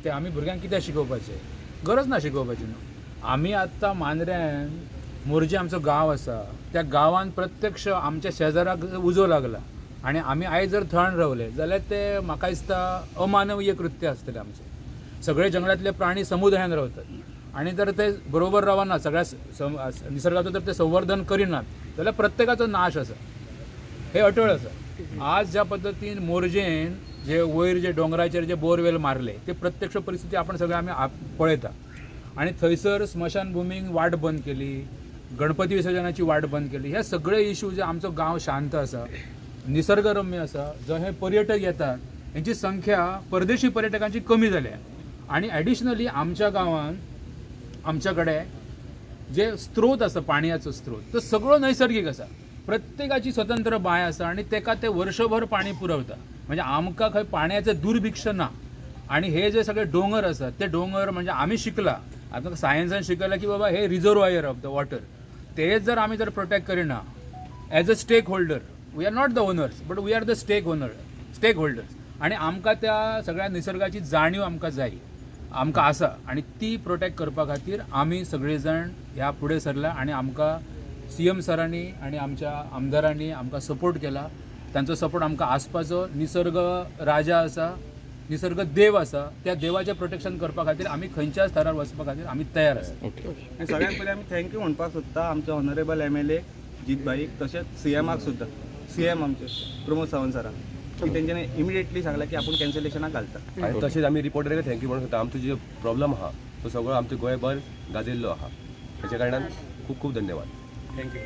ते आमी भुरग्यांक कित्याक शिकोवपाचें? गरज ना शिकोवपाची न्हू. आमी आतां मांद्र्यान मोरजे आमचो गांव आसा, त्या गांवान प्रत्यक्ष आमच्या शेजाराक उजो लागला आनी आमी आयज जर थंड रावले जाल्यार ते म्हाका दिसता अमानवीय कृत्य आसतलें आमचें. सगळे जंगलांतले प्राणी समुदायान रावतात आनी जर ते बरोबर रावना, सगळ्या निसर्गाचो जर ते संवर्धन करिनात जाल्यार प्रत्येकाचो नाश आसा, हे अटळ आसा. आज ज्या पद्दतीन मोरजेन जे वयर जे दोंगराचेर जे बोरवेल मारले ते प्रत्यक्ष परिस्थिती आपण सगळे आमी पळयता आनी थंयसर स्मशानभुमीक वाट बंद केली, गणपती विसर्जनाची वाट बंद केली. हे सगळे इशू जे आमचो गांव शांत आसा, निसर्गरम्य आसा, जंय पर्यटक येतात हेंची संख्या परदेशी पर्यटकांची कमी जाल्या आनी एडिशनली आमच्या गांवांत आमच्या कडेन जे स्त्रोत आसा पाणयाचो स्त्रोत तो सगळो नैसर्गीक आसा. प्रत्येकाची स्वतंत्र बांय आसा आनी तेका ते वर्षभर पाणी पुरवता. म्हणजे आमकां खंय पाणयाचें दुर्भिक्ष ना. आनी हे जे सगळे दोंगर आसात ते दोंगर म्हणजे आमी शिकला, आतां सायन्सान शिकयलां की बाबा हे रिजर्वायर ऑफ the water, ते जर आमी जर प्रोटेक्ट करिना as a stakeholder, we are not the owners but we are the stakeholders आनी आमकां त्या सगळ्या निसर्गाची जाणीव आमकां जाय, आमकां आसा आनी ती प्रोटेक्ट करपा खातीर आमी सगळे जाण ह्या फुडें सरला आनी आमकां सीएम सरांनी आनी आमच्या आमदारांनी आमकां सपोर्ट केला. तांचो सपोर्ट आमकां आसपाचो. निसर्ग राजा आसा, निसर्ग देव आसा, त्या देवाचें प्रोटेक्शन करपा खातीर आमी खंयच्याच थरार वचपा खातीर आमी तयार आसा. आनी सगळ्यांत पयलीं आमी thank you म्हणपाक सोदता आमचे ऑनरेबल MLA जीत भाईक, तशेंच सीएमाक सुद्दां, सीएम आमचे प्रमोद सावंत सराक, की तेंच्यांनी इमिडिएटली सांगलें की आपूण कॅन्सलेशनाक घालता. आनी तशेंच आमी रिपोर्टराक thank you म्हणूंक सोदता. आमचो जो प्रॉब्लम आहा तो सगळो आमच्या गोंयभर गाजयल्लो आहा, तेच्या कारणान खूब खूब धन्यवाद. Thank you.